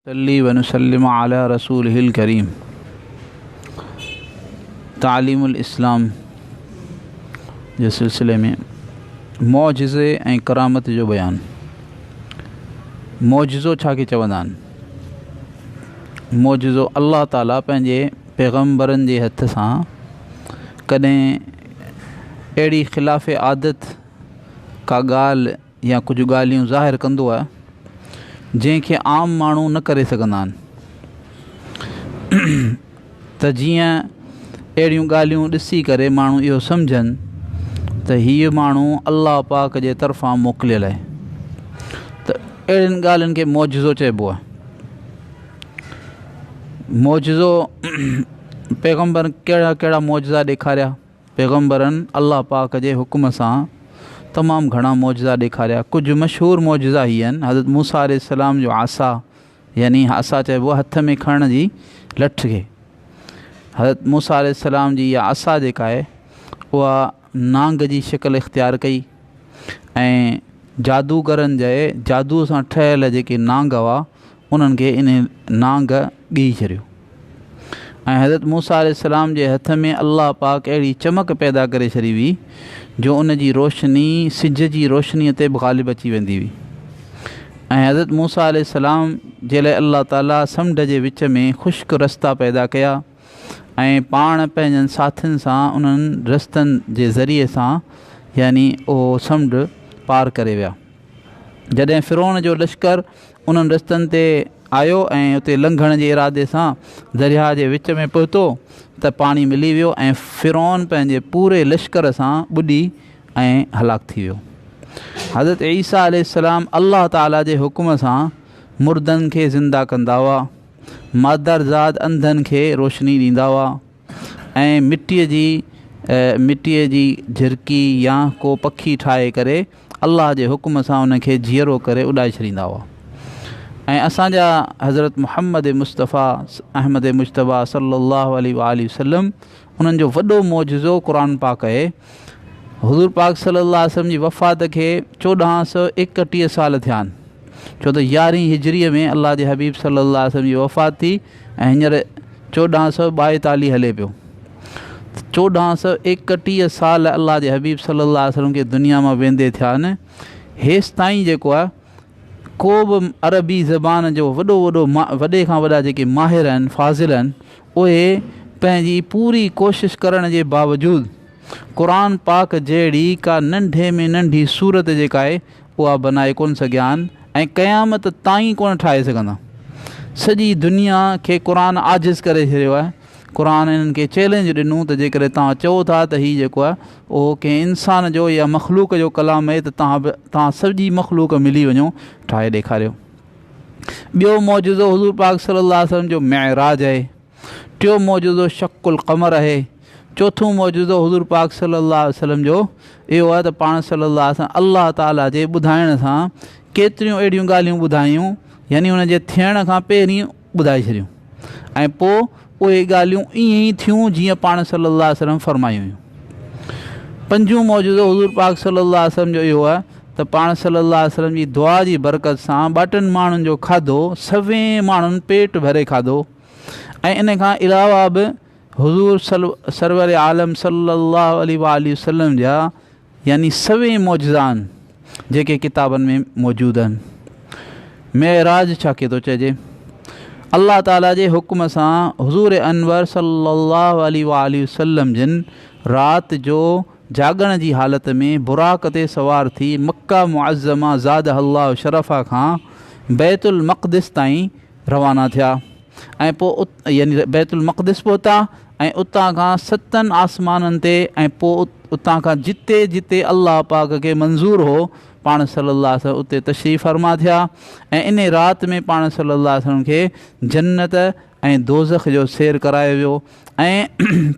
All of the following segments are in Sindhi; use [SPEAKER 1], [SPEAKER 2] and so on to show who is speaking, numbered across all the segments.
[SPEAKER 1] نصلي ونسلم علي رسوله الڪريم تعليم الاسلام جي سلسلي ۾ معجزي ۽ ڪرامت جو بيان. معجزو ڇا کي چوندا آهن؟ معجزو الله تعالي پنهنجي پيغمبرن جي هٿ سان ڪڏهن اهڙي خلاف عادت ڪا ڳالهه يا ڪجهه ڳالهيون ظاهر ڪندو آهي جنهن کي عام ماڻهو نه ڪري سگهندا آهن ته جيئن اهڙيون ڳالهيون ڏسي ڪري ماڻهو اهو سمجهن ته هيء ماڻهو الله پاڪ جي طرفان موڪليل آهي ته اهڙين ڳالهين کي معجزو چئبو آهي. معجزو پيغمبر ڪهڙا ڪهڙا معجزا ڏيکاريا؟ پيغمبرن الله پاڪ جي حڪم سان تمام گهڻا معجزا ڏيکاريا. ڪجهه مشهور معجزا هي آهن، حضرت موسيٰ عليه السلام جو عصا يعني عصا چئبو آهي هٿ ۾ کڻڻ جي لٺ کي. حضرت موسيٰ عليه السلام جي اها عصا جيڪا آهي اها نانگ جي شڪل اختيار ڪئي ۽ جادوگرن جي جادوء سان ٺهيل جيڪي نانگ هئا انهن کي انهي نانگ ڳهي ڇڏيو ۽ حضرت موسيٰ عليه السلام جي هٿ ۾ الله پاڪ اهڙي چمڪ پيدا ڪري ڇڏي هئي جو ان جي روشني سج جي روشنيء تي به غالب اچي ويندي هئي ۽ حضرت موسيٰ عليه السلام جي لاء الله تعاليٰ سمنڊ جي وچ ۾ خشڪ رستا پيدا ڪيا ۽ پاڻ پنهنجن ساٿين سان انهن رستن جي ذريعي سان يعني اهو سمنڊ پار ڪري ويا. جڏهن فرعون جو لشڪر انهن رستن تي آيو ۽ اتي لنگهڻ جي ارادي سان درياهه جي وچ ۾ پهتو ته پاڻي ملي ويو ۽ فرعون پنهنجي پوري لشڪر سان ٻڏي ۽ هلاڪ ٿي ويو. حضرت عيسيٰ عليه السلام الله تعاليٰ جي حڪم سان مردن کي زنده ڪندا هئا، مادرزاد انڌن کي روشني ڏيندا هئا. ۽ مٽيء جي مٽيء جي جهرڪي يا ڪو پکي ٺاهي ڪري الله جي حڪم سان ان کي جيئرو ڪري اڏائي ڇڏيندا هئا ۽ اسان جا حضرت محمد مصطفيٰ احمد مجتبيٰ صلي الله عليه وآله وسلم انهن جو وڏو معجزو قرآن پاڪ آهي. حضور پاڪ صلي الله عليه وسلم جي وفات کي 1431 سال ٿيا آهن ڇو ته يارهين هجريء ۾ الله جي حبيب صلي الله عليه وسلم جي وفات ٿي ۽ هينئر 1442 هلي پيو. 1431 سال الله جي حبيب صلي الله عليه وسلم کي دنيا مان ويندي ٿيا آهن. هيستائين جيڪو آهي ڪو به عربي زبان جو وڏو وڏو وڏي کان وڏا جيڪي ماهر آهن فاضل آهن اهي پنهنجي پوري ڪوشش ڪرڻ جي باوجود قرآن پاڪ جهڙي ڪا ننڍي ۾ ننڍي سورت جيڪا آهي اها بنائي ڪونه سگهيا آهن ۽ قيامت تائين ڪونه ٺاهي سگهندا. سڄي دنيا کي قرآن عاجز ڪري ڇڏيو آهي. قرآن انهن کي چئلينج ڏنو ته جيڪڏهن توهان چئو ٿا ته هي جيڪو آهي اهو ڪنهن انسان جو يا مخلوق جو ڪلام آهي ته توهان به توهان سڄي مخلوق ملي وڃو ٺاهي ڏيکاريو. ٻيو معجزو حضور پاڪ صلي الله عليه وسلم جو معراج آهي. ٽيون معجزو شق القمر آهي. چوٿون معجزو حضور پاڪ صلي الله عليه وسلم جو اهو آهي ته پاڻ صلي الله عليه وسلم الله تعالي جي ٻڌائڻ سان ڪيتريون اهڙيون ڳالهيون ٻڌايون يعني ان جي ٿيڻ کان پهرين ٻڌائي ڇڏيون ۽ پوء اهي ڳالهيون ائين ئي ٿيون جيئن پاڻ صلي الله عليه وسلم فرمايون هيون. پنجون معجزو حضور پاڪ صلي الله عليه وسلم جو اهو آهي ته پاڻ صلي الله عليه وسلم جي دعا جي برڪت سان ٻاٽن ماڻهن جو کاڌو سوين ماڻهن پيٽ ڀري کاڌو ۽ ان کان علاوه به حضور سرور عالم صلي الله عليه واٰله وسلم جا يعني سوين معجزا آهن جيڪي ڪتابن ۾ موجود آهن. معراج ڇا کي ٿو چئجي؟ الله تعالي جي حڪم سان حضور انور صلي الله عليه واٰله وسلم جن رات جو جاڳڻ جي حالت ۾ براق تي سوار ٿي مڪه معظمه زادها الله شرفا کان بيت المقدس تائين روانا ٿيا ۽ پوء يعني بيت المقدس پهتا ۽ اتان کان ستن آسمانن تي ۽ پوء اتان کان جتي جتي الله پاڪ کي منظور هو پاڻ صلي الله عليه وسلم اتي تشريف فرما ٿيا ۽ انهي رات ۾ پاڻ صلي الله عليه وسلم کي جنت ۽ دوزخ جو سير ڪرايو ويو ۽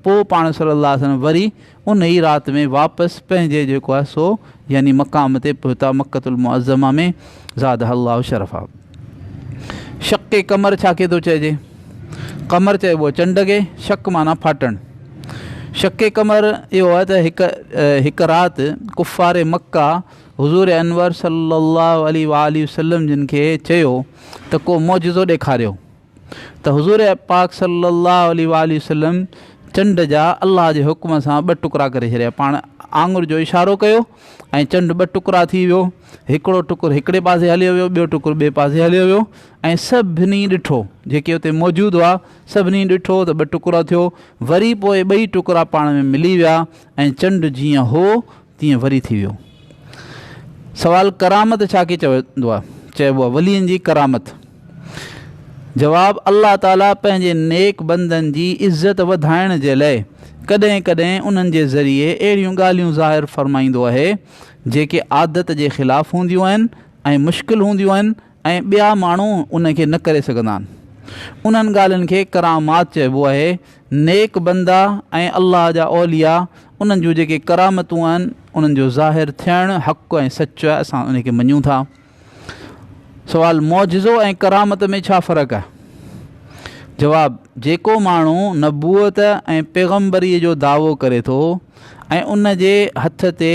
[SPEAKER 1] پوء پاڻ صلي الله عليه وسلم وري انهي رات ۾ واپس پنهنجي جيڪو آهي سو يعني مقام تي پهتا مڪة المعظمه ۾ زادها الله شرفا. شق قمر ڇا کي ٿو چئجي؟ قمر چئبو آهي چنڊ کي، شق معنيٰ ڦاٽڻ. شق قمر اهو آهي ته هڪ هڪ رات ڪفار مڪه حضور انور صلي الله عليه واٰله وسلم جن کي چيو ته ڪو معجزو ڏيکاريو ته حضور پاڪ صلي الله عليه واٰله وسلم چنڊ جا الله جي حڪم سان ٻه ٽڪرا ڪري ڇڏيا. پاڻ آڱر جو اشارو ڪيو ۽ چنڊ ٻه ٽڪرا ٿي ويو. هڪڙو ٽڪر هڪڙي پاسي هليو ويو، ٻيو ٽڪر ٻئي پاسي هليو ويو ۽ سڀني ڏٺو، جيڪي اتي موجود هئا، سڀني ڏٺو ته ٻه ٽڪرا ٿيو. وري پوء ٻئي ٽڪرا پاڻ ۾ ملي ويا ۽ چنڊ جيئن هو تيئن وري ٿي ويو. سوال، ڪرامت ڇا کي چوندو آهي؟ چئبو آهي ولين جي ڪرامت. جواب، الله تعالي پنهنجي نيڪ بندن جي عزت وڌائڻ جي لئه ڪڏهن ڪڏهن انهن جي ذريعي اهڙيون ڳالهيون ظاهر فرمائيندو آهي جيڪي عادت جي خلاف هونديون آهن ۽ مشڪل هونديون آهن ۽ ٻيا ماڻهو ان کي نه ڪري سگهندا آهن. انهن ڳالهين کي ڪرامات چئبو آهي. نيڪ بندا ۽ الله جا اولياء انهن جون جيڪي ڪرامتون آهن انهن جو ظاهر ٿيڻ حق ۽ سچ آهي اسان ان کي مڃون ٿا. سوال، معجزو ۽ ڪرامت ۾ ڇا فرق آهي؟ جواب، جيڪو ماڻهو نبوت ۽ پيغمبريء جو دعوو ڪري ٿو ۽ ان جي هٿ تي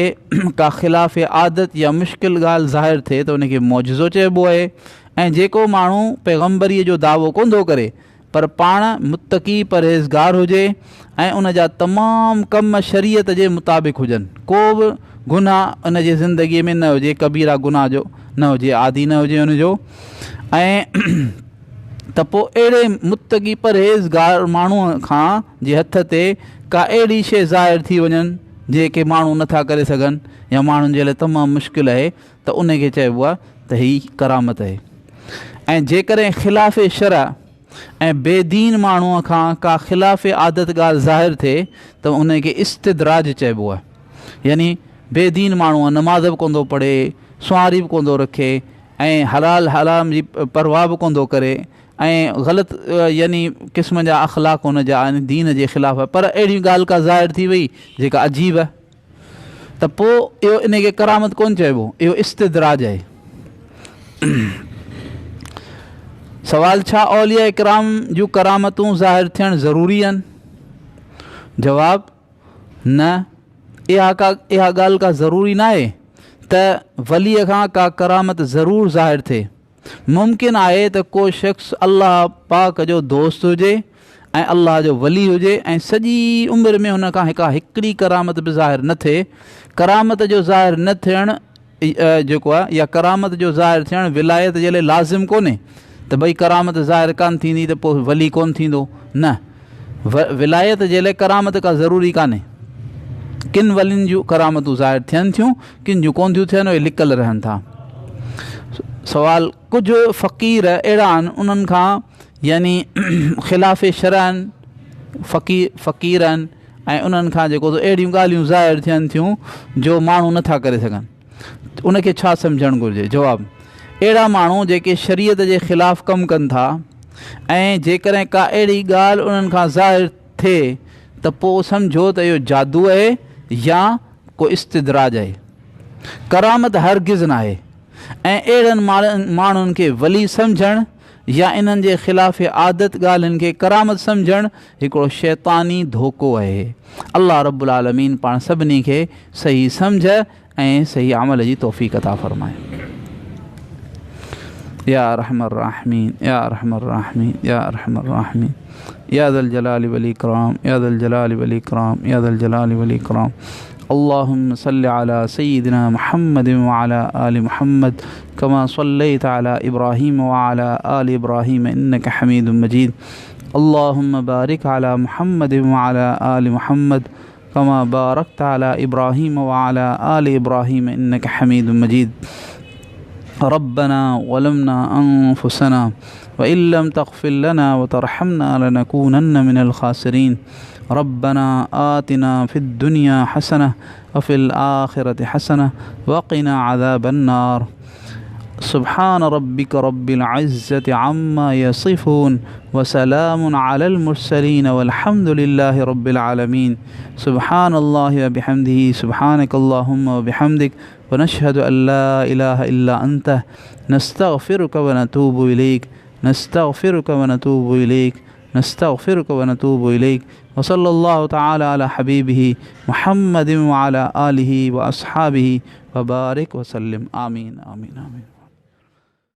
[SPEAKER 1] ڪا خلاف عادت يا مشڪل ڳالهه ظاهر ٿئي ته ان کي معجزو چئبو آهي ۽ جيڪو ماڻهو پيغمبريء جو دعوو ڪونه ٿو ڪري پر پاڻ متقي پرهيزگار هجي ۽ ان جا تمام ڪم شريعت جي مطابق هجن، ڪو به گناهه ان جي زندگيء ۾ نه هجي، ڪبيره گناهه جو نه هجي، عادي نه هجي ان جو ۽ ته پوء اهڙي متقي پرهيزگار ماڻهوء کان جي هٿ تي ڪا اهڙي شيء ظاهر ٿي وڃن جيڪي ماڻهو نٿا ڪري سگهن يا ماڻهن جي لاء تمام مشڪل آهي ته ان کي چئبو آهي ته هي ڪرامت آهي ۽ جيڪڏهن خلاف شرع ۽ بي دين ماڻهوء کان ڪا خلاف عادت ڳالهه ظاهر ٿئي ته ان کي استدراج چئبو آهي يعني بي دين ماڻهو آهي نماز به ڪونه ٿو پڙهي سنواري به ڪونه ٿو رکي ۽ حلال حرام جي پرواهه به ڪونه ٿو ڪري ۽ غلط يعني قسم جا اخلاق هن جا آهن دين جي خلاف آهي پر اهڙي ڳالهه ڪا ظاهر ٿي وئي جيڪا عجيب آهي ته پوء اهو ان کي ڪرامت ڪونه چئبو، اهو استدراج آهي. سوال، ڇا اولياء ڪرام جون ڪرامتون ظاهر ٿيڻ ضروري آهن؟ جواب، نه، اها ڪا اها ڳالهه ڪا ضروري ناهي ته وليء کان ڪا ڪرامت ضرور ظاهر ٿئي. ممڪن آهي ته ڪو شخص الله پاڪ جو دوست هجي ۽ الله جو ولي هجي ۽ سڄي عمر ۾ هن کان هڪا هڪڙي ڪرامت به ظاهر نه ٿئي. ڪرامت جو ظاهر نه ٿيڻ جيڪو آهي يا ڪرامت جو ظاهر ٿيڻ ولايت جي لاء لازم ڪونهي ته ڀئي ڪرامت ظاهر ڪانه ٿيندي ته پوء ولي ڪونه ٿيندو نه ولايت جي لاء ڪرامت ڪا ضروري ڪانهي. ڪن ولين جون ڪرامتون ظاهر ٿين ٿيون، ڪن جون ڪونه ٿيون ٿين، اهي لڪل رهن ٿا. سوال، ڪجهه فقير اهڙا آهن انهن کان يعني خلاف شرع آهن، فقير آهن ۽ انهن کان جيڪو سو اهڙيون ڳالهيون ظاهر ٿين ٿيون جو ماڻهو نٿا ڪري سگهن، ان کي ڇا سمجهڻ گهرجي؟ جواب، اهڙا ماڻهو جيڪي شريعت جي خلاف ڪم ڪن ٿا ۽ جيڪڏهن ڪا اهڙي ڳالهه انهن کان ظاهر ٿئي ته پوء سمجهو ته اهو جادو آهي يا ڪو استدراج آهي. ڪرامت هرگز ناهي ۽ اهڙن ماڻهن کي ولي سمجهڻ يا انهن جي خلاف عادت ڳالهين کي ڪرامت سمجهڻ هڪڙو شيطاني ڌوڪو آهي. الله رب العالمين پاڻ سڀني کي صحيح سمجهه ۽ صحيح عمل جي توفيق عطا فرمائي. يا ارحم الراحمين يا ارحم الراحمين يا ارحم الراحمين يا ذا الجلال والاكرام يا ذا الجلال والاكرام يا ذا الجلال والاكرام اللهم صل على سيدنا محمد وعلى آل محمد كما صليت على إبراهيم وعلى آل إبراهيم إنك حميد مجيد اللهم بارك على محمد وعلى آل محمد كما باركت على إبراهيم وعلى آل إبراهيم إنك حميد مجيد ربنا ظلمنا أنفسنا وإن لم تغفر لنا وترحمنا لنكونن من الخاسرين ربنا آتنا في الدنيا حسنة وفي الآخرة حسنة وقنا عذاب النار سبحان ربك رب العزة عما يصفون وسلام على المرسلين والحمد لله رب العالمين سبحان الله وبحمده سبحانك اللهم وبحمدك ونشهد أن لا إله إلا أنت نستغفرك ونتوب إليك نستغفرك ونتوب إليك نستغفرك ونتوب إليك وصلي الله تعالي علي حبيبه محمد وعلي آله واصحابه وبارڪ وسلم آمين آمين آمين.